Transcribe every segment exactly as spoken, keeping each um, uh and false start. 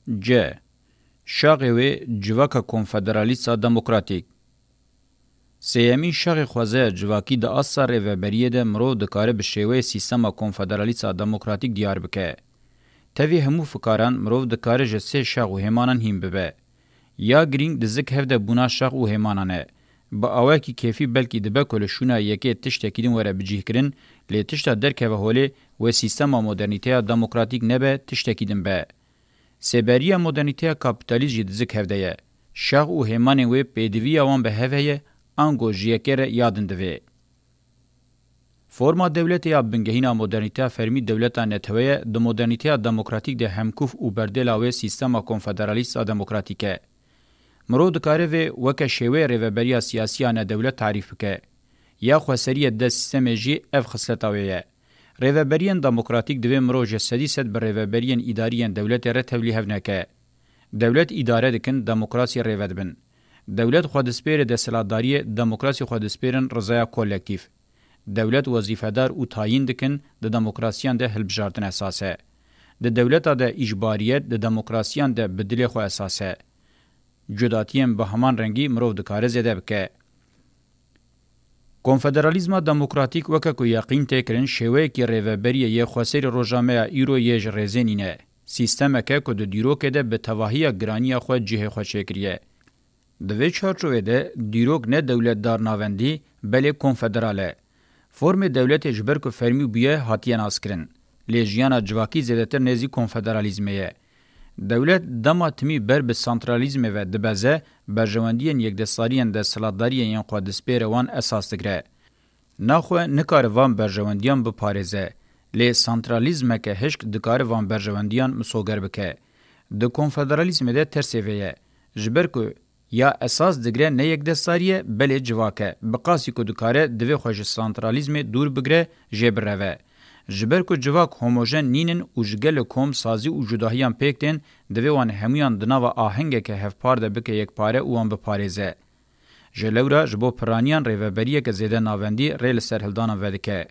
C. Şaxê wê civaka konfederalîsta demokratîk. Sêyemîn şaxê xwezaya civakî di asta rêveberiyê de mirov dikare bi şêweyê sîstema konfederalîsta demokratîk diyar bike. Tevî hemû fikaran mirov dikare ji sê şax û hêmanan hîn bibe. Ya girîng di zik hev de bûna şax û hêmanan e. Bi awayekî kêfî belkî dibe ku li şûna yekê tiştekî din were bicîhkirin, lê tişta derkeve holê wê sîstema modernîteya demokratîk nebe, tiştekî din be. Sêberiya modernîteya kapîtalîst jî di zik hev de ye. Şax û hêmanên wê pêdiviya wan bi hev heye, ango ji yekê re ya din divê. Forma dewletê ya bingehîn a modernîteya fermî dewleta netewe ye, di modernîteya demokratîk de hemkuf û berdêla wê sîstema konfederalîst a demokratîk e. Mirov dikare vê weke şêweyê rêveberiya siyasî ya nedewlet tarîf bike. Ya xweseriye di sîstemê jî ev xisleta wê ye. Rêveberiyên demokratîk divê mirov ji sedî sed bi rêveberiyên îdarî yên dewletê re tevlî hev neke. Dewlet îdare dikin, demokrasî rêve dibin. Dewlet xwedispêrê desthilatdariyê, demokrasî xwedispêrin rizaya kolektîf. Dewlet wezîfedar û tayîn dikin, di demokrasiyan de hilbijartin esas e. Di dewleta de îcbariyet, di demokrasiyan de bi dilê xwe esas e. Cudatiyên bi heman rengî mirov dikare zêde bike. Konfederalîzma demokratîk weke ku yeqîn tê kirin, şêweyekî rêveberiyê yê xweserî roja me ya îro yê ji rêzê nîne. Sîstemeke ku di dîrokê de bi tevahiya giraniya xwe cihê xwe çêkiriye. Di vê çarçovê de dîrok ne dewletdar navendî, belê konfederal e. Formê dewletê ji ber ku fermî bûye hatiye naskirin. Lê jiyana civakî zêdetir nêzî konfederalîzmê ye. Dewlet dema timî ber bi santralîzmê ve dibeze, berjewendiyên yekdestariyên desthilatdariyê yên xwedispêre wan esas digire. Naxwe nikare van berjewendiyan biparêze, lê santralîzmeke hişk dikare van berjewendiyan misoger bike. Di konfederalîzmê de tersê vê ye. Ji ber ku ya esas digire ne yekdestarî ye, belê civak e. Bi qasî ku dikare divê xwe ji santralîzmê dûr bigire, jê bireve. Ji ber ku civak homojen nînin û ji gelek kom sazî û cudahiyan pêk tên, divê wan hemûyan di nava ahengeke hevpar de bike yekpare û wan biparêze. Ji lewra ji bo piraniyan rêveberiyeke zêde navendî rê li serhildanan vedike.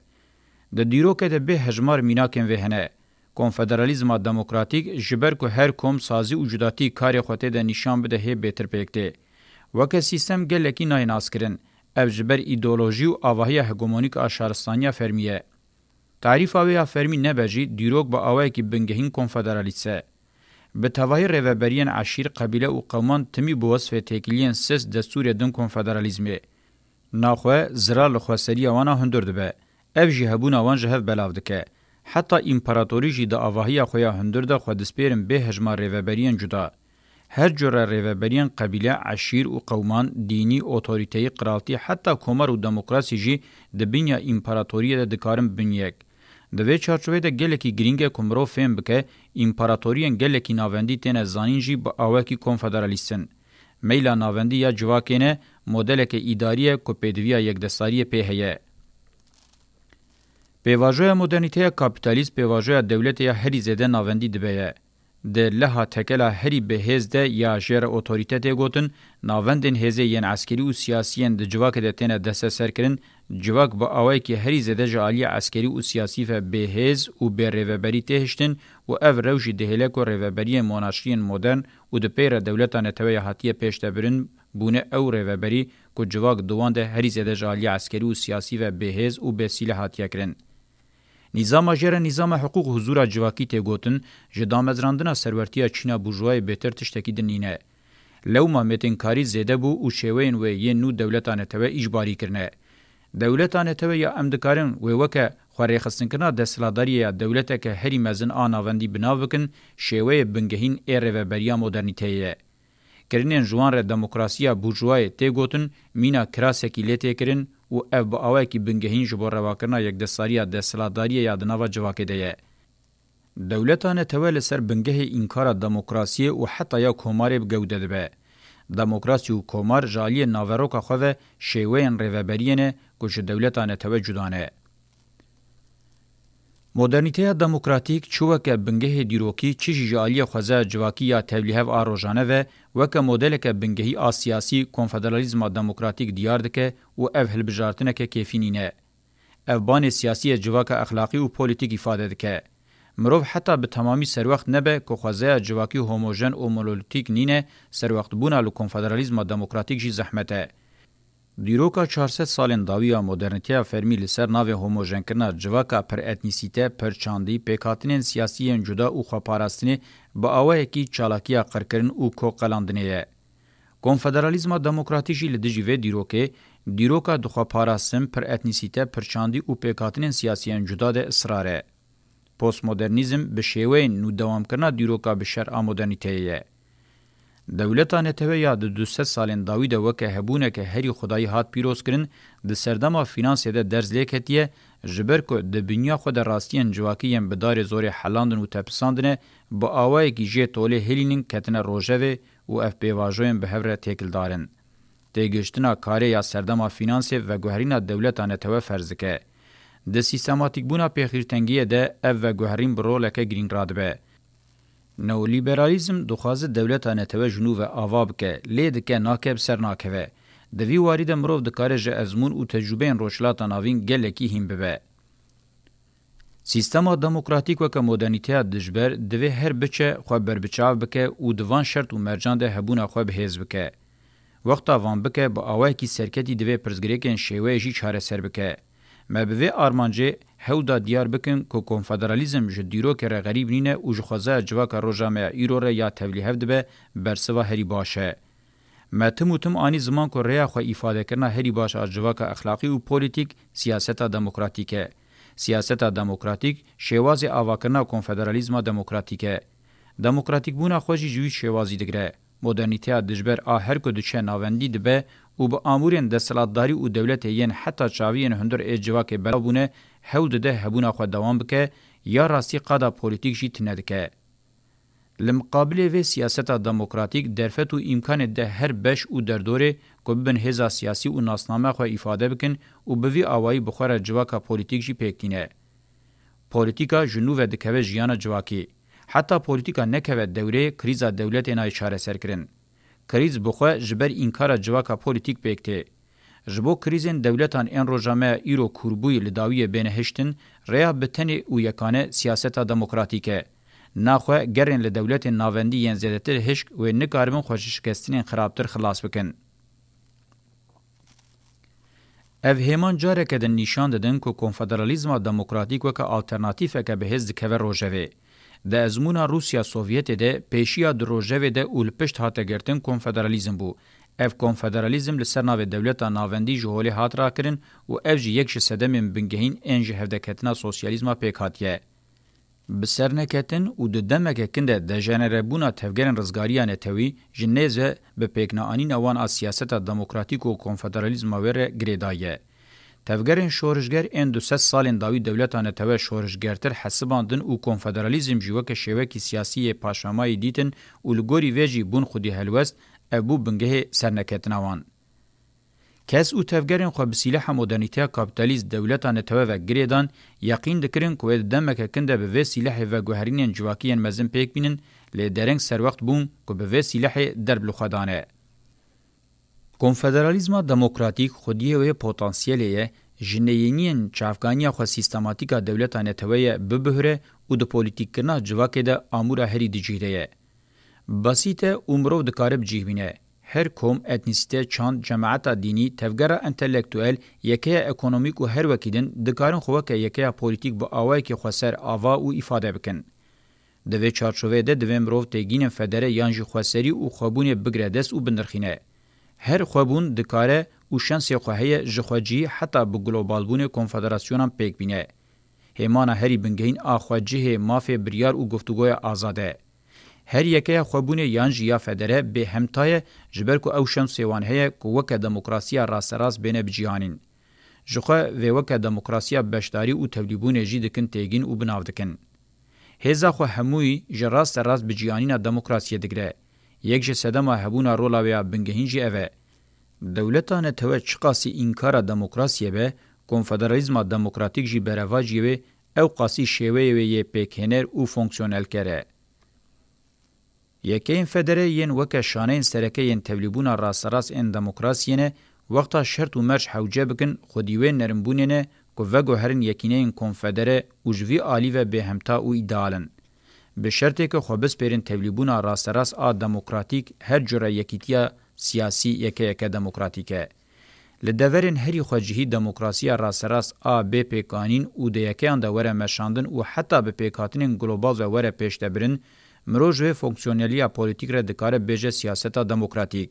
Di dîroke de bê hejmar mînakên vê hene. Konfederalîzma demokratîk ji ber ku her kom sazî û cudatî karê xwe tê de nîşan bide hê bêtir pêk tê. Weke sîstem gelekî nayê naskirin. Ev ji ber îdeolojî û avahiya hegemonîk a şaristaniya fermî ye. Tarîfa wê ya fermî nebe jî, dîrok bi awayekî bingehîn konfederalîst e. Bi tevahî rêveberiyên eşîr, qebîle û qewman timî bi wesfê têkiliyên sist destûrê din konfederalîzmê. Naxwe, zirar li xweseriya wan a hundir dibe. Ev jî hebûna wan ji hev belav dike. Heta împaratorî jî di avahiya xwe ya hundir de xwe dispêrin bê hejmar rêveberiyên cuda. Her cure rêveberiyên qebîle, eşîr û qewman, dînî, otorîteyî, qiraltî, heta komar û demokrasî jî di binya împaratoriyê de dikarin bin yek. Di vê çarçovê de gelekî girîng e ku mirov fêm bike, împaratoriyên gelekî navendî têne zanîn jî bi awekî konfederalîst in. Meyla navendî ya civakê ne, modeleke îdarî ye ku pêdiviya yekdestariyê pê heye. Pêvajoya modernîteya kapîtalîst pêvajoya dewletê ya herî zêde navendî dibe ye. Di leha tekela herî bi hêz de ya jê re otorîte tê gotin, navendên hêzê yên eskerî û siyasî yên di civakê de têne desteserkirin, civak bi awayekî herî zêde ji aliyê eskerî û siyasî ve bêhêz û bê rêveberî tê hiştin û ev rewş jî dihêle ku rêveberiyên monarşiyên modern û di pey re dewleta netewe ya hatiye pêşdebirin bûne ew rêveberî ku civak di wan de herî zêde ji aliyê eskerî û siyasî ve bêhêz û bêsîleh hatiye kirin. Nîzama jê re nîzama hiqûq û huzûra civakî tê gotin, ji damezrandina serwertiya Çîna burjuvayê bêtir tiştekî din nîne. Lewma mêtinkarî zêde bû û şêweyên wê yên nû dewleta netewe îcbarî kirine. Dewleta netewe ya em dikarin wê weke xwerêxistinkirina desthilatdariyê ya dewleteke herî mezin a navendî bi nav bikin, şêweyê bingehîn ê rêveberiya modernîteyê ye. Kirinên ji wan re demokrasiya burjuvayê tê gotin, mîna kirasekî lê tê kirin û ev bi awayekî bingehîn ji bo revakirina yekdestariya desthilatdariyê ya di nava civakê de ye. Dewleta netewe li ser bingehê înkara demokrasiyê û heta ya komarê bi gewde dibe. Demokrasî û komar ji aliyê naveroka xwe ve şêweyên rêveberiyê ne ku ji dewleta netewe cuda ne. Modernîteya demokratîk çi weke bingehê dîrokî, çi jî ji aliyê xwezaya civakî ya tevlîhev a rojane ve weke modeleke bingehî a siyasî konfederalîzma demokratîk diyar dike û ev hilbijartineke kêfî nîne. Ev banê siyasî yê civaka exlaqî û polîtîk îfade dike. Mirov heta bi temamî serwext nebe ku xwezaya civakî homojen û monolîtîk nîne, serwextbûna li konfederalîzma demokratîk jî zehmet e. Dîroka çar sed salên dawî ya modernîteya fermî li ser navê homojenkirina civaka pir etnîsîte, pir çandî, pêkhatinên siyasî yên cuda û xweparastinê bi awayekî çalakiya qirkirin û koqelandinê ye. Konfederalîzma demokratîk jî li dijî vê dîrokê, dîroka dixweparastin, pir etnîsîte, pir çandî û pêkhatinên siyasî yên cuda de israr e. Postmodernîzm bi şêweyên nû dewamkirina dîroka bi şer a modernîteyê ye. Dewleta netewe ya di du sed salên dawî de weke hebûneke herî xwedayî hat pîrozkirin, di serdema fînansê de derz lê ketiye, ji ber ku di binya xwe de rastiyên civakî yên bi darê zorê helandin û tepisandine, bi awayekî jê tolê hilînin ketine rojevê û ev pêvajoyên bi hev re têkildar in. Têgihiştina karê ya serdema fînansê veguherîna dewleta netewe ferz dike. Di sîstematîkbûna pêxîrtengiyê de ev veguherîn bi roleke girîng radibe. Neolîberalîzm dixwaze dewleta netewe ji nû ve ava bike, lê dike nake bi ser nakeve. Di vî warî de mirov dikare ji ezmûn û tecrûbeyên Rojhilata Navîn gelekî hîn bibe. Sîstema demokratîk weke modernîteya dijber divê her biçe xwe berbiçav bike û di van şert û mercan de hebûna xwe bi hêz bike. Wexta van bike, bi awayekî serketî divê pirsgirêkên şêweyê jî çareser bike. Me bi vê armancê hewl da diyar bikin ku konfederalîzm ji dîrokê re xerîb nîne û ji xwezaya civaka roja me ya îro re ya tevlîhev dibe, bersiva herî baş e. Me tim û tim anî ziman ku rêya xwe îfadekirina herî baş a civaka exlaqî û polîtîk siyaseta demokratîk e. Siyaseta demokratîk şêwazê avakirina konfederalîzma demokratîk e. Demokratîkbûna xwe jî ji wî şêwazî digire. Modernîteya dijber a her ku diçe navendî dibe û bi amûrên desthilatdarî û dewletê yên heta çaviyên hundir ê civakê belav bûne, hewl dide hebûna xwe dewam bike, ya rastî qada polîtîk jî tune dike. Li miqabilê vê siyaseta demokratîk derfet û îmkanê de her beş û derdorê ku bibin hêza siyasî û nasname xwe îfade bikin û bi vî awayî bi xwe re civaka polîtîk jî pêk tîne. Polîtîka ji nû ve dikeve jiyana civakî. Heta polîtîka nekeve dewrê, krîza dewletê nayê çareserkirin. Krîz bi xwe ji ber înkara civaka polîtîk pêk tê. Ji bo krîzên dewletan ên roja me ya îro kûrbûyî li dawiyê bêne hiştin, rêya bi tenê û yekane siyaseta demokratîk e. Naxwe gerên li dewletên navendî yên zêdetir hişk wê nikaribin xwe ji şikestinên xirabtir xilas bikin. Ev hêman careke din nîşan didin ku konfederalîzma demokratîk weke alternatîfeke bi hêz dikeve rojevê. Di ezmûna Rûsya Sovyetê de pêşiya di rojevê de û li pişt hate girtin konfederalîzm bû. Ev konfederalîzm li ser navê dewleta navendî ji holê hat rakirin û ev jî yek ji sedemên bingehîn ên ji hevdeketina sosyalîzma pêk hatiye. Bi serneketin û di demeke kin de dejenerebûna tevgerên rizgariya netewî ji nêz ve bi pêkneanîna wan a siyaseta demokratîk û konfederalîzma wê re girêdayî ye. Tevgerên şorişger ên du sed salên dawî dewleta netewe şorişgertir hesibandin û konfederalîzm jî weke şêwekî siyasî yê paşamayî dîtin û li gorî vê jî bûn xwedî helwest, ev bû bingehê serneketina wan. Kes û tevgerên xwe bi sîleha modernîteya kapîtalîst dewleta netewe ve girêdan, yeqîn dikirin ku wê di demeke kin de bi vê sîlehê veguherînên civakî yên mezin pêk bînin, lê dereng serwext bûn ku bi vê sîlehê derb li xwe dane. Konfederalîzma demokratîk xwediyê wê potansiyelê ye, ji neyêniyên çavkaniya xwe sîstematîka dewleta netewe ye bibihure û di polîtîkkirina civakê de amûra herî dicîhre ye. Basît e û mirov dikare bi cih bîne. Her kom, etnîsîte, çand, cemaeta dînî, tevgera entelektuel, yekeya ekonomîk û her wekî din dikarin xwe weke yekeya polîtîk bi awayekî xweser ava û îfade bikin. Di vê çarçoveyê de divê mirov têgînên federe yan jî xweserî û xwebûnê bigire dest û binirxîne. Her xwebûn dikare û şensê xwe heye ji xwe cihî heta bi globalbûnê konfederasyonan pêk bîne. Hêmana herî bingehîn a xwe cihê mafê biryar û guftûgoya azad e. Her yekeya xwebûnê yan jî ya federe bêhemta ye, ji ber ku ew şensê wan heye ku weke demokrasiya rasterast bêne bicihanîn. Ji xwe vê weke demokrasiya beşdarî û tevlîbûnê jî dikin têgîn û binav dikin. Hêza xwe hemûyî ji rasterast bicihanîna demokrasiyê digire. Yek ji sedema hebûna rola wê ya bingehîn jî ev e. Dewleta netewe çiqasî înkara demokrasiyê be, konfederalîzma demokratîk jî berevajiyê wê ew qasî şêweyê wê yê pêkhêner û fonksiyonelker e. Yekeyên federe yên weke şaneyên sereke yên tevlîbûna rasterast ên demokrasiyê ne, wexta şert û merc hewce bikin, xwedî wê nerimbûnê ne ku veguherin yekîneyên konfedere û ji vî alî ve bêhemta û îdeal in. Bi şertê ku xwe bispêrin tevlîbûna rasterast a demokratîk, her cure yekîtiya siyasî yeke yeke demokratîk e. Li deverên herî xwecihî demokrasiya rasterast a bê pêkanîn û di yekeyan de were meşandin û heta bi pêkhatinên global ve were pêşdebirin, mirov ji vê fonksiyoneliya polîtîk re dikare bêje siyaseta demokratîk.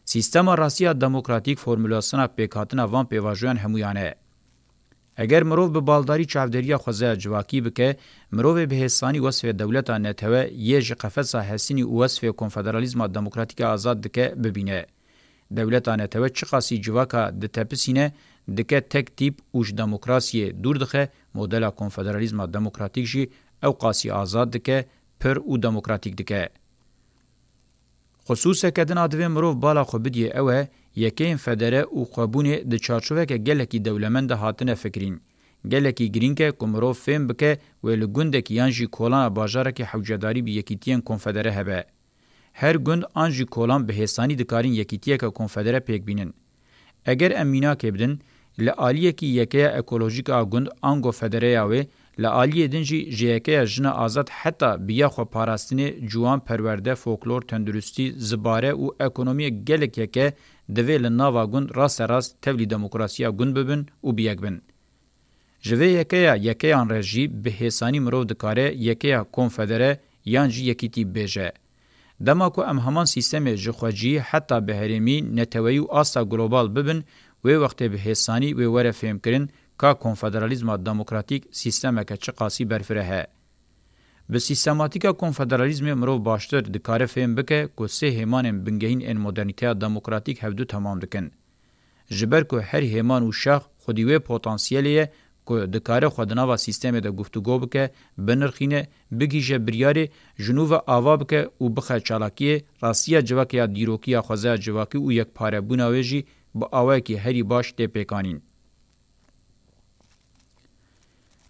Sîstema rastiya demokratîk formulasyona pêkhatina van pêvajoyan hemûyan e. Eger mirov bi baldarî çavdêriya xwezaya civakî bike, mirovê bi hêsanî wesfê dewleta netewe yê ji qefesa hesinî û wesfê konfederalîzma demokratîk a azad dike bibîne. Dewleta netewe çiqasî civaka ditepisîne, dike tek tîp û ji demokrasiyê dûr dixe, modela konfederalîzma demokratîk jî ew qasî azad dike, pir û demokratîk dike. Xisûseke din a divê mirov bala xwe bidiyê ew e, yekeyên federe û xwebûnê di çarçoveke gelekî dewlemend de hatine fikirîn. Gelekî girîng e ku mirov fêm bike wê li gundekî yan jî kolana bajarekî hewcedarî bi yekîtiyên konfedere hebe. Her gund an jî kolan bi hêsanî dikarin yekîtiyeke konfedere pêk bînin. Eger em mînakê bidin, li aliyekî yekeya ekolojîk a gund ango federeya wê, li aliyê din jî ji yekeya jina azad heta bi ya xwe parastinê, ciwan, perwerde, folklor, tenduristî, zibare û ekonomiyê gelek yeke divê li nava gund rasterast tevlî demokrasiya gund bibin û bi yek bin. Ji vê yekeya yekeyan re jî bi hêsanî mirov dikare yekeya konfedere yan jî yekîtî bêje. Dema ku em heman sîstemê ji xwecihî heta bi herêmî, neteweyî û asta global bibin, wê wextê bi hêsanî wê were fêmkirin ka konfederalîzma demokratîk sîstemeke çiqasî berfireh e. Bi sîstematîka konfederalîzmê mirov baştir dikare fêm bike ku sê hêmanên bingehîn ên modernîteya demokratîk hevdu temam dikin. Ji ber ku her hêman û şax xwedî wê potansiyelê ye ku dikare xwe di nava sîstemê de guftûgo bike, binirxîne, bigihîje biryarê, ji nû ve ava bike û bixe çalakiyê, rastiya civakê ya dîrokî ya xwezaya civakî û yekparebûna wê jî bi awayekî herî baş tê pêkanîn.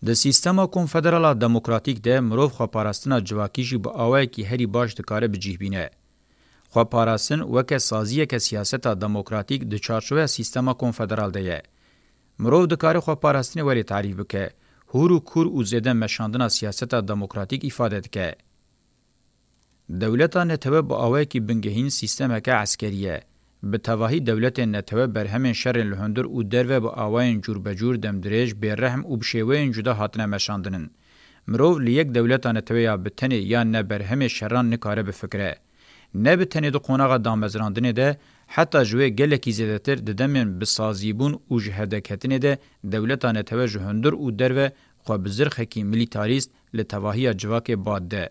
Di sîstema konfederala demokratîk de mirov xweparastina civakî jî bi awayekî herî baş dikare bi cih bîne. Xweparastin weke saziyeke siyaseta demokratîk di çarçoveya sîstema konfederal de ye. Mirov dikare xweparastinê werê tarîf bike, hûr û kûr û zêde meşandina siyaseta demokratîk îfade dike. Dewleta netewe bi awayekî bingehîn sîstemeke eskerî ye. Bi tevahî dewletên netewe berhemên şerên li hundir û derve bi awayên cûrbecûr, demdirêj, bêrehm û bi şêweyên cuda hatine meşandinin. Mirov li yek dewleta netewe ya bi tenê ya ne berhemê şeran nikare bifikire. Ne bi tenê di qonaxa damezrandinê de, heta ji wê gelekî zêdetir di demên bi sazîbûn û ji hevdeketinê de dewleta netewe ji hundir û derve xwe bi zirxekî milîtarîst li tevahiya civakê ba dide.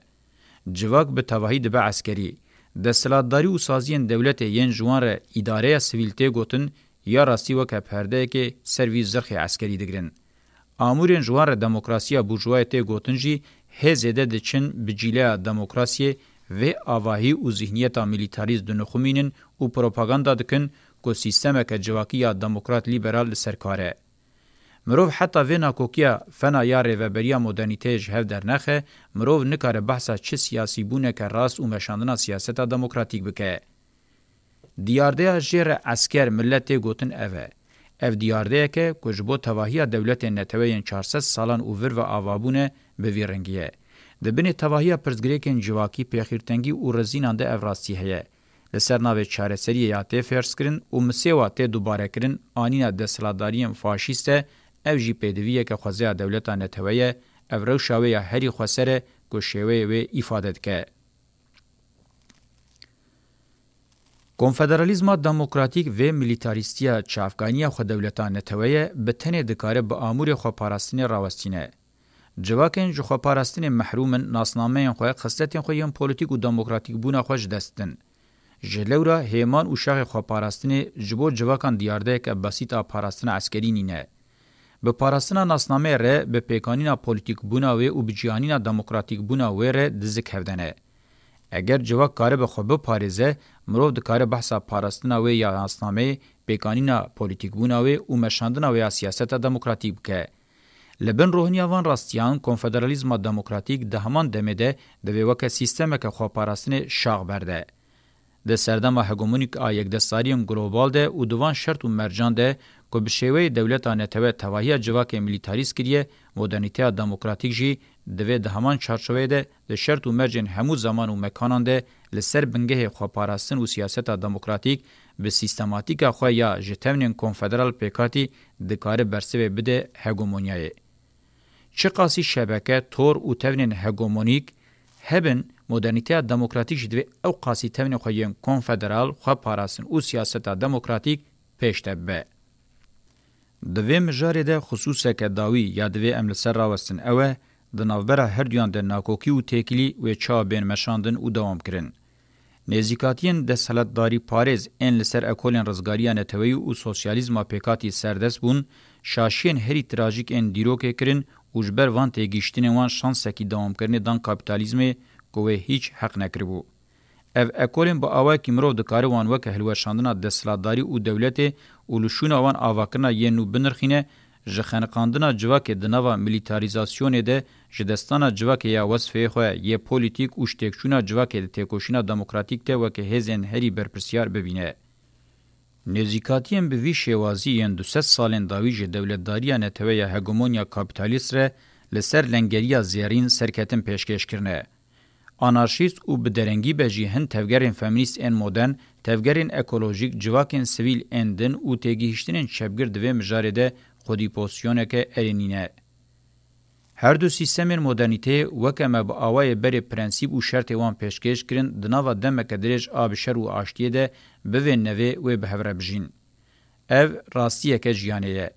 Civak bi tevahî dibe eskerî. Desthilatdarî û saziyên dewletê yên ji wan re îdareya sivîl tê gotin, ya rastî weke perdeyekê ser vî zirxê eskerî digirin. Amûrên ji wan re demokrasiya burjuvayê tê gotin jî hê zêde diçin bi cîleya demokrasiyê, vê avahî û zîhniyeta milîtarîst dinixumînin û propaganda dikin ku sîstemeke civakî ya demokrat lîberal li ser kar e. Mirov heta vê nakokiya fena ya rêveberiya modernîteyê ji hev dernexe, mirov nikare behsa çi siyasîbûneke rast û meşandina siyaseta demokratîk bike. Diyardeya jê re esker, milet tê gotin ev e. Ev diyardeyek e ku ji bo tevahiya dewletên netewe yên çar sed salan û vir ve ava bûne, bi vî rengî ye. Di binê tevahiya pirsgirêkên civakî, pêxîrtengî û rizînan de ev rastî heye. Li ser navê çareseriyê ya tê ferzkirin û misêwa tê dubarekirin, anîna desthilatdariyên faşîst e, ev jî pêdiviyeke xwezaya dewleta netewe ye, ev rewşa wê ya herî xweser e ku şêweyê wê îfade dike. Konfederalîzma demokratîk vê milîtarîstiya çavkaniya xwedewleta netewe ye, bi tenê dikare bi amûrê xweparastinê rawestîne. Civakên ji xweparastinê mehrûm in, nasnameyên xwe, xisletên xwe yên polîtîk û demokratîkbûna xwe ji dest didin. Ji lewra hêman û şaxê xweparastinê ji bo civakan diyardeyeke besît a parastina eskerî nîne. Bi parastina nasnameyê re, bi pêkanîna polîtîkbûna wê û bi cîhanîna demokratîkbûna wê re dizik hevdene. Eger civak karibe xwe biparêze, mirov dikare behsa parastina wê ya nasnameyê, pêkanîna polîtîkbûna wê û meşandina wê ya siyaseta demokratîk bike. Li bin rohiniya van rastiyan, konfederalîzma demokratîk di heman demê de divê weke sîstemeke xweparastinê şax berde. Di serdema hegemonîk a yekdestdariyên global de û di van şert û mercan de ku bi şêweyê dewleta netewe tevahiya civakê milîtarîz kiriye, modernîteya demokratîk jî divê di heman çarçoveyê de di şert û mercên hemû zeman û mekanan de li ser bingehê xweparastin û siyaseta demokratîk bi sîstematîka xwe ya ji tewnên konfederal pêkhatî dikare bersivê bide hegemonyayê. Çiqasî şebeke, tor û tewnên hegemonîk hebin, modernîteya demokratîk jî divê ew qasî tewnên xwe yên konfederal, xweparastin û siyaseta demokratîk pêş de bibe. Di vê mijarê de xisûseke dawî ya divê em li ser rawestin ew e, di navbera herduyan de nakokî û têkilî wê çawa bên meşandin û dewam kirin. Nêzîkatiyên desthilatdarîparêz ên li ser ekolên rizgariya neteweyî û sosyalîzma pêkhatî serdest bûn, şaşiyên herî trajîk ên dîrokê kirin û ji ber van têgihiştinên wan şansekî dewamkirinê dan kapîtalîzmê ku wê hîç heq nekiribû. Ev ekolên bi awayekî mirov dikare wan weke hilweşandina desthilatdarî û dewletê û li şûna wan avakirina yên nû binirxîne, ji xeniqandina civakê di nava milîtarîzasyonê de, ji destana civakê ya wesfê xwe yê polîtîk û ji têkçûna civakê di têkoşîna demokratîk de weke hêzên herî berpirsyar bibîne. Nêzîkatiyên bi vî şêwazî yên du sed salên dawî ji dewletdariya netewe ya hegemonya kapîtalîst re li ser lengeriya zêrîn serketin pêşkêş kirine. Anarşîst û bi derengî be jî hin tevgerên feminîst ên modern, tevgerên ekolojîk, civakên sivîl ên din û têgihiştinên çepgir di vê mijarê de xwedî pozîsyoneke erênî ne. Her du sîstemên modernîteyê weke me bi awayê berê prensîp û şertê wan pêşkêş kirin, di nava demeke dirêj a bi şer û aştiyê de bivên nevê wê bi hev re bijîn. Ev rastiyeke jiyanê ye.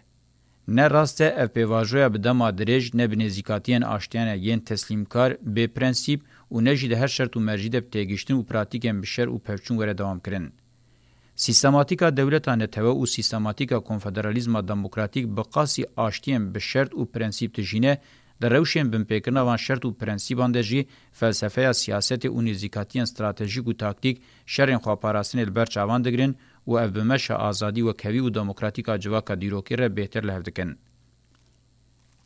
Ne rast e ev pêvajoya bi dema dirêj ne bi nêzîkatiyên aştiyane yên teslîmkar, bê prensîp û ne jî di her şert û mercî de bi têgihiştin û pratîkên bi şer û pevçûn were dewam kirin. Sîstematîka dewleta netewe û sîstematîka konfederalîzma demokratîk bi qasî aştiyên bi şert û prensîp dijîne, di rewşên binpêkirina van şert û prensîban de jî felsefeya siyasetê û nêzîkatiyên stratejîk û taktîk şerên xweparastinê li ber çavan digirin û ev bi meşa azadî, wekhevî û demokratîka civaka dîrokî re bêhtir li hev dikin.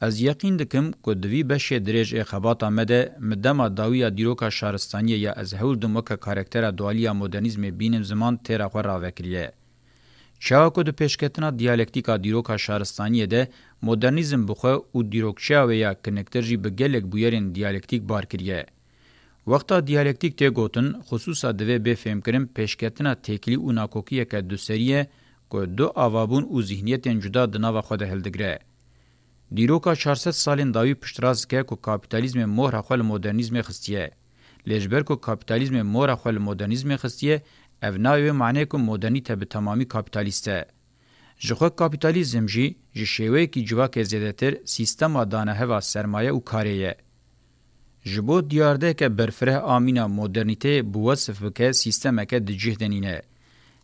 Ez yeqîn dikim ku di vî beşê dirêj ê xebata me de, mi dema dawî ya dîroka şaristaniyê ya ez hewl dim weke karaktera dualî ya modernîzmê bînim ziman têra xwe ravekiriye. Çawa ku di pêşketina diyalektîka dîroka şaristaniyê de modernîzm bi xwe û dîrokçeya wê ya kiniktir jî bi gelek bûyerên diyalektîk bar kiriye. Wexta diyalektîk tê gotin, xisûsa divê bê fêmkirin pêşketina têkilî û nakokiyeke duserî ye ku du avabûn û zîhniyetên cuda di nava xwe de hildigire. Dîroka çar sed salên dawî piştrast dike ku kapîtalîzmê mohra xwe li modernîzmê xistiye. Lê ji ber ku kapîtalîzmê mohra xwe li modernîzmê xistiye, ev nayê wê maneyê ku modernîte bi temamî kapîtalîst e. Ji xwe kapîtalîzm jî ji şêweyekî civakê zêdetir sîstema daneheva sermaye û karê ye. Ji bo diyardeheke berfireh a mîna modernîteyê bi wesif bike, sîstemeke di cih de nîne.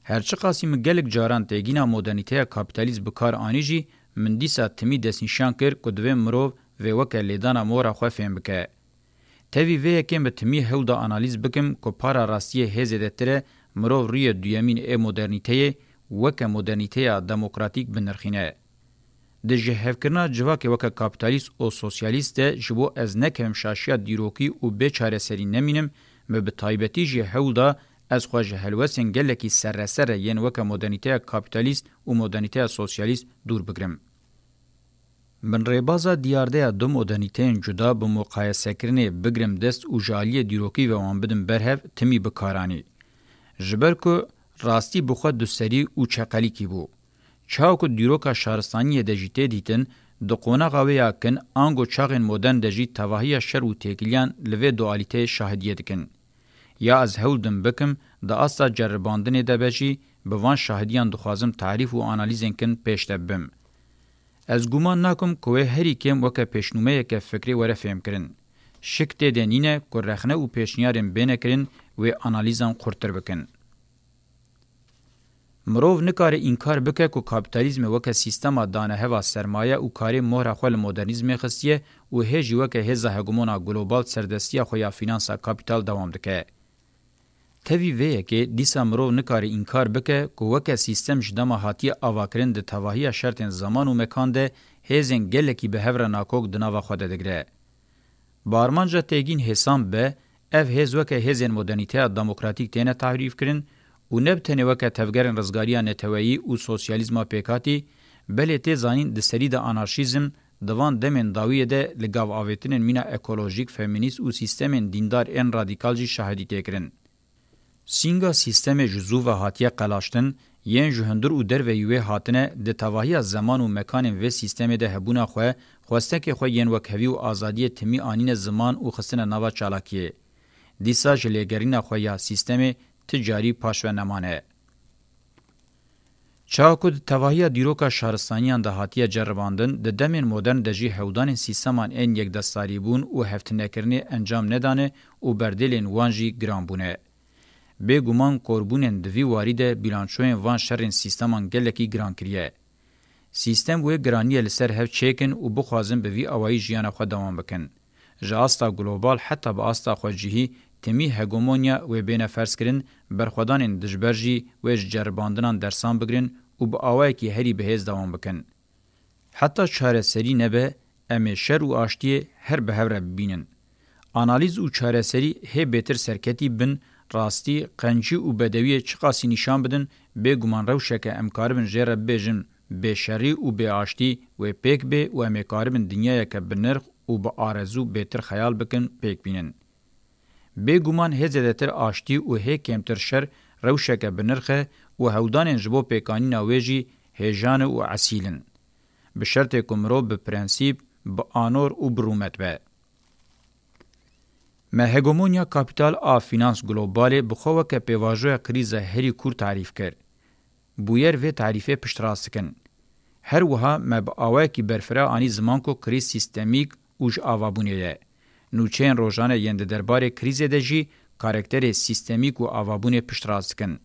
Her çiqasî min gelek caran têgîna modernîteya kapîtalîst bi kar anî jî, min dîsa timî destnîşan kir ku divê mirov vê weke lêdana mora xwe fêm bike. Tevî vê yekê min bi timî hewl da analîz bikim ku para rastiyê hê zêdetir e, mirov rûyê duyemîn ê modernîteyê weke modernîteya demokratîk binirxîne. Di jihevkirina civakê weke kapîtalîst û sosyalîst de ji bo ez nekevim şaşiya dîrokî û bê çareserî nemînim, min bi taybetî jî hewl da ez xwe ji helwestên gelekî serreser re yên weke modernîteya kapîtalîst û modernîteya sosyalîst dûr bigirim. Min rêbaza diyardeya du modernîteyên cuda bi muqayesekirinê bigirim dest û ji aliyê dîrokî ve wan bidim ber hev timî bi kar anî. Ji ber ku rastî bi xwe duserî û çeqelîkî bû. Çawa ku dîroka şaristaniyê de jî tê dîtin, di qonaxa wê ya kin ango çaxên modern de jî tevahiya şer û têkiliyan li vê dualîteyê şahidiyê dikin. Ya ez hewl dim bikim, di asta ceribandinê de be jî, bi van şahidiyan dixwazim tarîf û analîzên kin pêş de bibim. Ez guman nakim ku wê herî kêm weke pêşnûmeyeke fikrê were fêmkirin. Şik tê de nîne ku rexne û pêşniyarên bêne kirin wê analîzan xurttir bikin. Mirov nikare înkar bike ku kapîtalîzmê weke sîstema daneheva sermaye û karê mohra xwe li modernîzmê xistiye û hê jî weke hêza hegemona global serdestiya xwe ya fînansa kapîtal dewam dike. Tevî vê yekê dîsa mirov nikare înkar bike ku weke sîstem ji dema hatiye avakirin di tevahiya şertên zeman û mekan de hêzên gelekî bi hev re nakok di nava xwe de digire. Bi armanca têgîn hêsan be, ev hêz weke hêzên modernîteya demokratîk têne tarîfkirin û ne bi tenê weke tevgerên rizgariya neteweyî û sosyalîzma pêkhatî, belê tê zanîn di serî de anarşîzm di van demên dawiyê de li gav avêtinên mîna ekolojîk, feminîst û sîstemên dîndar ên radîkal jî şahidî tê kirin. Sînga sîstemê ji zû ve hatiye qelaştin, yên ji hundir û derveyî wê hatine, di tevahiya zeman û mekanên vê sîstemê de hebûna xwe, xwestekê xwe yên wekhevî û azadiyê timî anîne ziman û xistine nava çalakiyê. Dîsa ji lêgerîna xwe ya sîstemê ti carî paş ve nemane. Çawa ku di tevahiya dîroka şaristaniyan de hatiye ceribandin, di demên modern de jî hewdanên sîsteman ên yekdestarîbûn û hevtinekirinê encam nedane û berdêlên wan jî giran bûne. Bêguman korbûnên di vî warî de bîlançoyên van şerên sîsteman gelekî giran kiriye. Sîstem wê giraniyê li ser hev çêkin û bixwazin bi vî awayî jiyana xwe dewam bikin. Ji asta global heta bi asta xwecihî, timî hegemonya wê bêne ferzkirin, berxwedanên dijber jî wê ji ceribandinan dersan bigirin û bi awayekî herî bihêz dewam bikin. Heta çareserî nebe, em ê şer û aştiyê her bi hev re bibînin. Analîz û çareserî hê bêtir serketî bin, rastî, qencî û bedewiyê çiqasî nîşan bidin, bêguman rewşeke em karibin jê re bibêjin bêşerî û bêaştî wê pêk bê û em ê karibin dinyayeke bi nirx û bi arezû bêtir xeyal bikin, pêk bînin. Bêguman hê zêdetir aştî û hê kêmtir şer rewşeke bi nirx e û hewdanên ji bo pêkanîna wê jî hêjan e û esîl in. Bi şertê ku mirov bi prensîp, bi anor û bi rûmet be. Me hegemonya kapîtal a fînans globalê bi xwe weke pêvajoya krîza herî kûr tarîf kir. Bûyer vê tarîfê piştrast dikin. Her wiha me bi awayekî berfireh anî ziman ku krîz sîstemîk û ji avabûnê ye. Nûçeyên rojane yên di derbarê krîzê de jî karakterê sîstemîk û avabûnê piştrast dikin.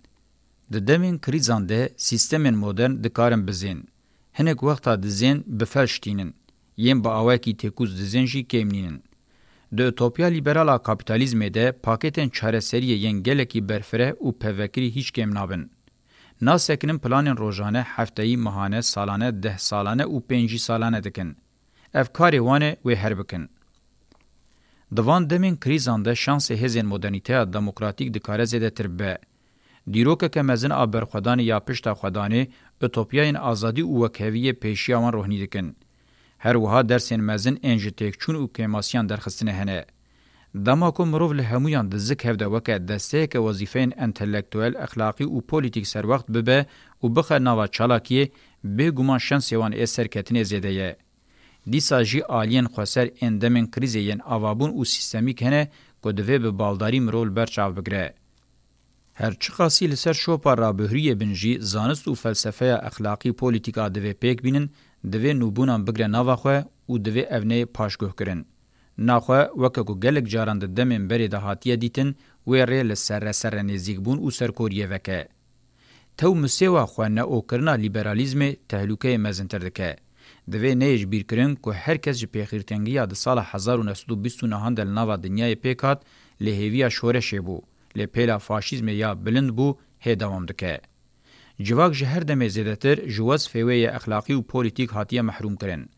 Di demên krîzan de sîstemên modern dikarin bizên. Hinek wexta dizên bi fel şitînin. Yên bi awayekî têkûz dizên jî kêm nînin. Di utopya liberal a kapîtalîzmê de pakêtên çareseriyê yên gelekî berfireh û pevekirî hîç kêm nabin. Nasekinin planên rojane, hefteyî, mahane, salane, deh salane û pêncî salane dikin. Ev karê wan e wê her bikin. Di van demên krîzan de şansê hêzên modernîteya demokratîk dikare zêdetir be. Dîrokeke mezin a berxwedanê ya pişta xwedanê, utopyayên azadî û wekheviyê pêşiya wan rohnî dikin. Her wiha dersên mezin ên ji têkçûn û kêmasiyan derxistine hene. Dema ku mirov li hemûyan di zik hev de weke desteyeke wezîfeyên entelektuel, exlaqî û polîtîk serwext bibe û bixe nava çalakiyê, bêguman şansê wan ê serketinê zêde ye. Dîsa jî aliyên xweser ên demên krîzê yên avabûn û sîstemîk hene ku divê bi baldarî mirov li ber çav bigire. Her çiqasî li ser şopa rabûriyê bin jî zanist û felsefeya exlaqî polîtîk a divê pêk bînin, divê nûbûnan bigre nava xwe û divê ev neyê paşguhkirin. Naxwe weke ku gelek caran di demên berê de hatiye dîtin, wê rê li serre serre nêzîkbûn û serkoriyê veke. Tew misêwa xwe neokirina lîberalîzmê tehlûkeyê mezintir dike. Divê neyê ji bîr kirin ku her kes ji pêxîrtengiya di sala hezar û neh sed û bîst û nehan de li nava dinyayê pêk hat, li hêviya şoreşê bû, lê pêla faşîzmê ya bilind bû, hê dewam dike. Civak ji her demê zêdetir ji wezfê wê yê exlaqî û polîtîk hatiye mehrûm kirin.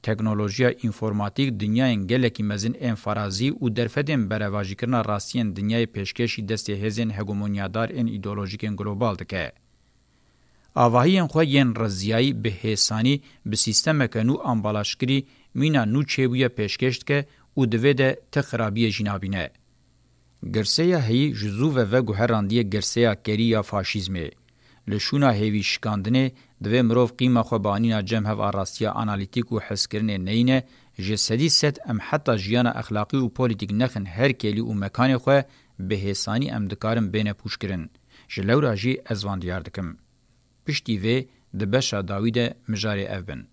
Teknolojiya înformatîk dinyayên gelekî mezin ên farazî û derfetên berevajîkirina rastiyên dinyayê pêşkêşî destê hêzên hegemonyadar ên îdeolojîkên global dike. Avahiyên xwe yên riziyayî bi hêsanî bi sîstemeke nû ambalajkirî mîna nû çêbûye pêşkêş dike û di vê de ti xirabiyê jî nabîne. Girseya heyî ji zû ve veguherandiye girseya kerî ya faşîzmê. Li şûna hêvî şikandinê, divê mirov qîma xwe bi anîna cem hev a rastiya analîtîk û hezkirinê neyîne, ji sedî sed em heta jiyana exlaqî û polîtîk nexin her kêlî û mekanê xwe, bi hêsanî em dikarin bêne pûçkirin. Ji lewra jî ez van diyar dikim. Piştî vê, di beşa dawî de mijarê ev bin.